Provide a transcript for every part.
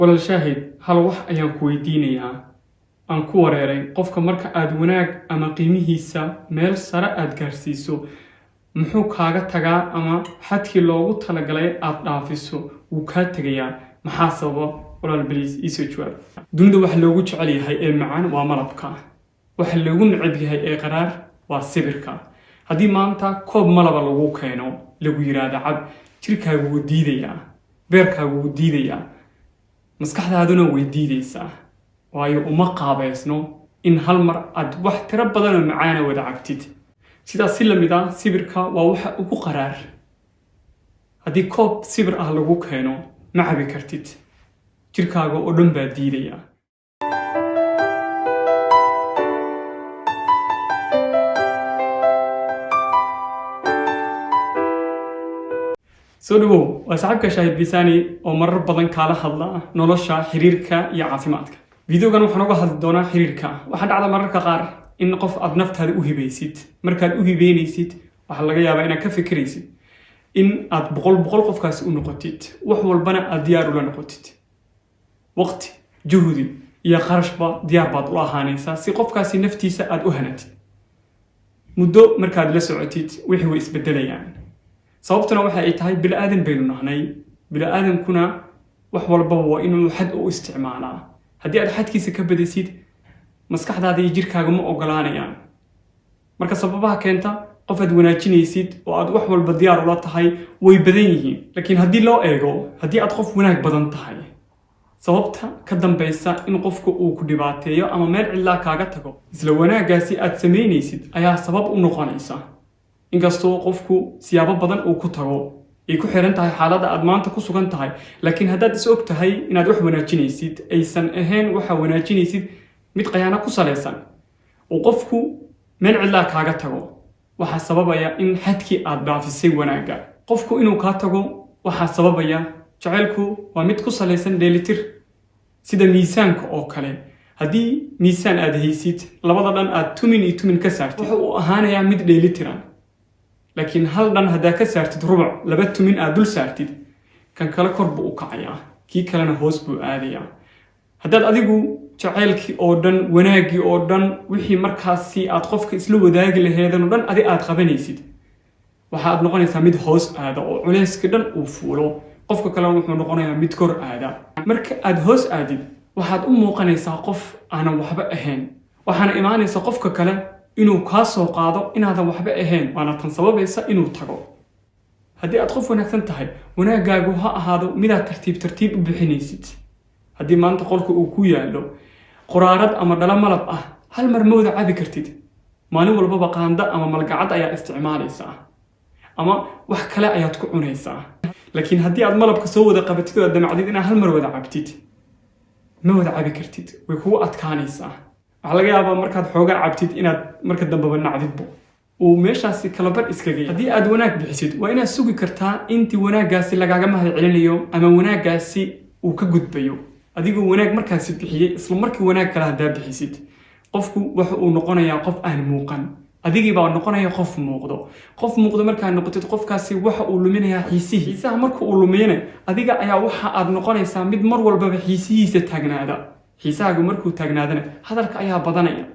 Walaal Shaahid, hal wax ayaan ku weydiinayaa. Aan ku wareeray: qofka marka aad wanaag ama qiimihiisa meel sare aad gaarsiiso, muxuu kaaga tagaa? Ama xadkii loogu talagalay aad dhaafiso, wuu kaa tegayaa. Maxaa sababa? Walaal, please, iisoo jawaab. Dunida waxa loogu jecel yahay ee macaan waa malabka, waxa loogu neceb yahay ee qaraar waa sibirka. Haddii maanta koob malaba lagu keeno, lagu yiraahdo cab, jirkaagu wuu diidayaa, beerkaagu wuu diidayaa, maskaxdaaduna way diidaysaa, waayo uma qaabeysno in hal mar aad wax tiro badanoo macaana wada cabtid. Sidaas si lamid ah, sibirka waa waxa ugu qaraar. Haddii koob sibir ah lagu keeno, ma cabi kartid, jirkaaga oo dhan baa diidaya. Soo dhawow, waa saaxiibka Shaahid Bisani oo marar badan kaala hadla nolosha, xiriirka iyo caafimaadka. Videogan waxaan uga hadli doonaa xiriirka. Waxaa dhacda mararka qaar in qof aad naftaada u hibaysid. Markaad u hibeynaysid, waxaa laga yaabaa inaad ka fikiraysid in aad 100% qofkaasi u noqotid, wax walbana aad diyaar ula noqotid. Waqti, juhdi iyo qarashba diyaar baad ula ahaanaysaa si qofkaasi naftiisa aad u hanatid. Muddo markaad la socotid, wixii way isbedelayaan. Sababtuna waxa ay tahay, bini-aadan baynu nahnay. Bini-aadankuna wax walbaba waa inuu xad u isticmaalaa. Haddii aad xadkiisa ka badisid, maskaxdaada iyo jirkaaga ma ogolaanayaan. Marka sababaha keenta qof aad wanaajinaysid oo aad wax walba diyaar ula tahay way badan yihiin, laakiin haddii loo eego, haddii aad qof wanaag badan tahay, sababta ka dambaysa in qofku uu ku dhibaateeyo ama meel cidlaa kaaga tago, isla wanaaggaasi aad samaynaysid ayaa sabab u noqonaysa. Inkastoo qofku siyaabo badan uu ku tago, ay ku xiran tahay xaaladda aad maanta ku sugan tahay, laakiin haddaad is og tahay inaad wax wanaajinaysid, aysan ahayn waxa wanaajinaysid mid khayaano ku salaysan, uu qofku meel cidlaa kaaga tago, waxaa sababaya in xadkii aad dhaafisay wanaagga. Qofku inuu kaa tago waxaa sababaya, jacaylku waa mid ku salaysan dheelitir, sida miisaanka oo kale. Haddii miisaan aad haysid, labada dhan aad tumin iyo tumin ka saartid, wuxuu u ahaanayaa mid dheelitiran. Laakiin hal dhan haddaa ka saartid rubuc, laba tumin aad dul saartid, kan kale kor buu u kacayaa, kii kalena hoos buu aadayaa. Haddaad adigu jacaylkii oo dhan, wanaaggii oo dhan, wixii markaasi aad qofka isla wadaagi laheedan oo dhan adi aad qabanaysid, waxa aad noqonaysaa mid hoos aada oo culeyskii dhan uu fuulo. Qofka kalena wuxuu noqonayaa mid kor aada. Marka aad hoos aadid, waxaad u muuqanaysaa qof aanan waxba ahayn, waxaana imaanaysa qofka kale inuu kaa soo qaado inaadan waxba ahayn, waana tan sababaysa inuu tago. Haddii aad qof wanaagsan tahay, wanaaggaagu ha ahaado midaad tartiib tartiib u bixinaysid. Haddii maanta qolka uu ku yaallo quraarad ama dhalo malab ah, hal mar ma wada cabi kartid. Maalin walbaba qaando ama malgacad ayaa isticmaalaysaa ama wax kale ayaad ku cunaysaa. Laakiin haddii aad malabka soo wada qabatid oo aad damacdid inaad hal mar wada cabtid, ma wada cabi kartid, way kugu adkaanaysaa. Waxaa laga yaabaa markaad xoogaa cabtid inaad marka dambeba nacdidbo, uu meeshaasi kalabar iskaga. Haddii aad wanaag bixisid, waa inaad sugi kartaa intii wanaaggaasi lagaaga mahad celinayo ama wanaaggaasi uu ka gudbayo. Adigoo wanaag markaasi bixiyey, isla markii wanaag kale haddaa bixisid, qofku waxa uu noqonayaa qof aan muuqan, adigii baa noqonaya qof muuqdo. Qof muuqdo markaad noqotid, qofkaasi waxa uu luminayaa xiisihii. Xiisaha marka uu lumiyana, adiga ayaa waxa aad noqonaysaa mid mar walbaba xiisihiisa taagnaada. Xiisahaagu markuu taagnaadana, hadalka ayaa badanaya,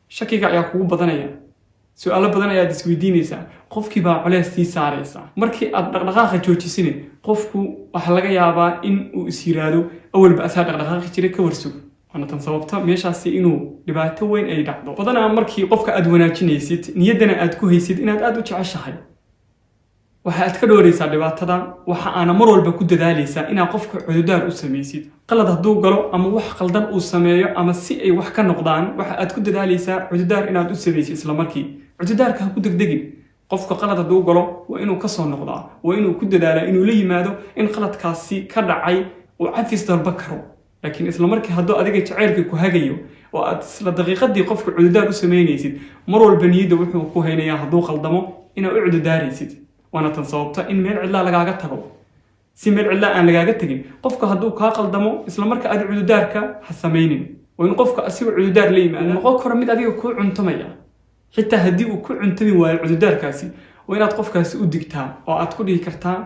shakiga ayaa kugu badanaya, su-aalo badan ayaad isweydiinaysaa, qofkii baa culeys sii saaraysaa. Markii aad dhaqdhaqaaqa joojisine, qofku waxaa laga yaabaa in uu is yiraahdo, awalba asaa dhaqdhaqaaqi jiray, ka warsug. Waana tan sababta meeshaasi inuu dhibaato weyn ay dhacdo. Badanaa markii qofka aad wanaajinaysid, niyaddana aad ku haysid inaad aada u jeceshahay, waxa aad ka dhooraysaa dhibaatada. Waxa aana mar walba ku dadaalaysaa inaad qofka cududaar u samaysid. Qalad hadduu galo ama wax qaldan uu sameeyo ama si ay wax ka noqdaan, waxa aad ku dadaalaysaa cududaar inaad u samaysid isla markii. Cududaarka ha ku degdegin. Qofka qalad hadduu galo, waa inuu kasoo noqdaa, waa inuu ku dadaalaa inuu la yimaado in qaladkaasi ka dhacay uu cafis dalba karo. Laakiin isla markii hadduu adiga jacaylka ku hagayo oo aad isla daqiiqadii qofka cududaar u samaynaysid, mar walba niyadda wuxuu ku haynayaa hadduu qaldamo inaad u cududaaraysid. Waana tan sababta in meel cidlaa lagaaga tago. Si meel cidlaa aan lagaaga tegin, qofka hadduu kaa qaldamo, isla marka aad cududaarka ha samaynin. Waa in qofka asigoo cududaar la yimaado noqon karo mid adiga kuu cuntamaya. Xitaa haddii uu ku cuntami waayo cududaarkaasi, waa inaad qofkaasi u digtaa oo aad ku dhihi kartaa,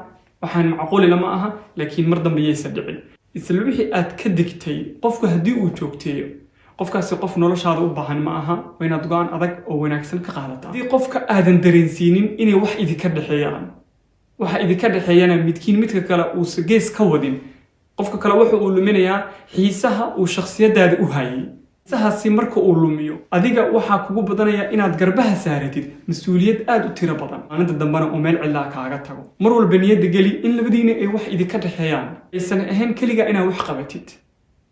waxaan macquuli lama aha, laakiin mar dambe yaysa dhicin. Isla wixii aad ka digtay qofku haddii uu joogteeyo, qofkaasi qof noloshaada u baahan ma aha. Waa inaad go'aan adag oo wanaagsan ka qaadataa. Haddii qofka aadan dareensiinin inay wax idinka dhexeeyaan, waxa idinka dhexeeyana midkiin midka kale uusa gees ka wadin, qofka kale wuxa uu luminayaa xiisaha uu shakhsiyadaada u hayay. Xiisahaasi marka uu lumiyo, adiga waxaa kugu badanaya inaad garbaha saaratid mas'uuliyad aad u tiro badan, maalinta dambena uu meel cidlaa kaaga tago. Mar walba niyadda geli in labadiina ay wax idinka dhexeeyaan, aysan ahayn keliga inaad wax qabatid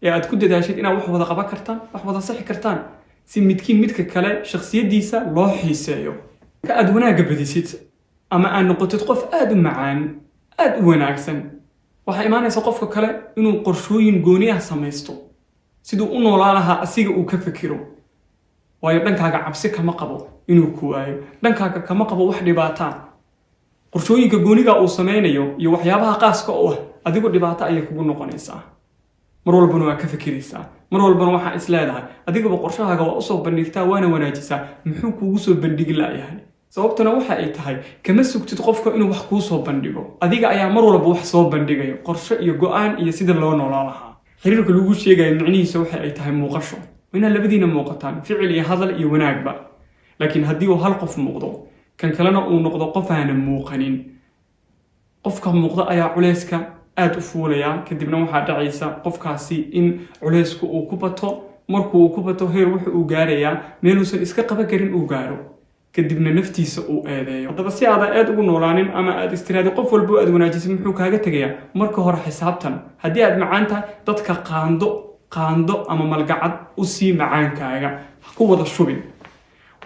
ee aad ku dadaashid inaad wax wada qaban kartaan, wax wada sixi kartaan, si midkiin midka kale shakhsiyaddiisa loo xiiseeyo. Marka aad wanaagga badisid ama aad noqotid qof aad u macaan, aad u wanaagsan, waxaa imaanaysa qofka kale inuu qorshooyin gooni ah samaysto, siduu u noolaa lahaa asiga uu ka fikiro, waayo dhankaaga cabsi kama qabo inuu ku waayo, dhankaaga kama qabo wax dhibaataa. Qorshooyinka gooniga uu sameynayo iyo waxyaabaha qaaska u ah adigu dhibaato ayay kugu noqonaysaa. Mar walbana waa ka fikiraysaa, mar walbana waxaa is leedahay adigaba qorshahaaga waa usoo bandhigtaa, waana wanaajisaa, muxuu kuugu soo bandhigi la'yahay? Sababtuna waxa ay tahay kama sugtid qofka inuu wax kuu soo bandhigo. Adiga ayaa mar walba wax soo bandhigayo, qorshe iyo go'aan iyo sida loo noolaa lahaa. Xiriirka lagu sheegayo micnihiisa waxa ay tahay muuqasho. Waa inaad labadiina muuqataan, ficil iyo hadal iyo wanaagba. Laakiin haddii uu hal qof muuqdo, kan kalena uu noqdo qof aanan muuqanin, qofka muuqda ayaa culeyska aada u fuulaya. Kadibna waxaa dhacaysa qofkaasi in culeysku uu ku bato. Markuu uu ku bato, heer wuxu uu gaarayaa meeluusan iska qaban karin uu gaaro, kadibna naftiisa uu eedeeyo. Haddaba si aadan aad ugu noolaanin ama aad istiraadi qof walbo aad wanaajisay muxuu kaaga tegayaa, marka hore xisaabtan. Haddii aad macaan tahay, dadka qaando qaando ama malgacad u sii macaankaaga, ha ku wada shubin.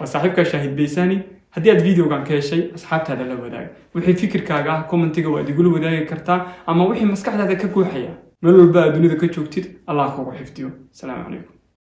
Waa saaxiibka Shaahid Baysani. Haddii aad videogan ka heshay, asxaabtaada la wadaag. Wixii fikirkaaga ah commentiga waad igula wadaagi kartaa, ama wixii maskaxdaada ka guuxaya. Meel walba aad dunida ka joogtid, Allah kugu xifdiyo. Asalaamu calaykum.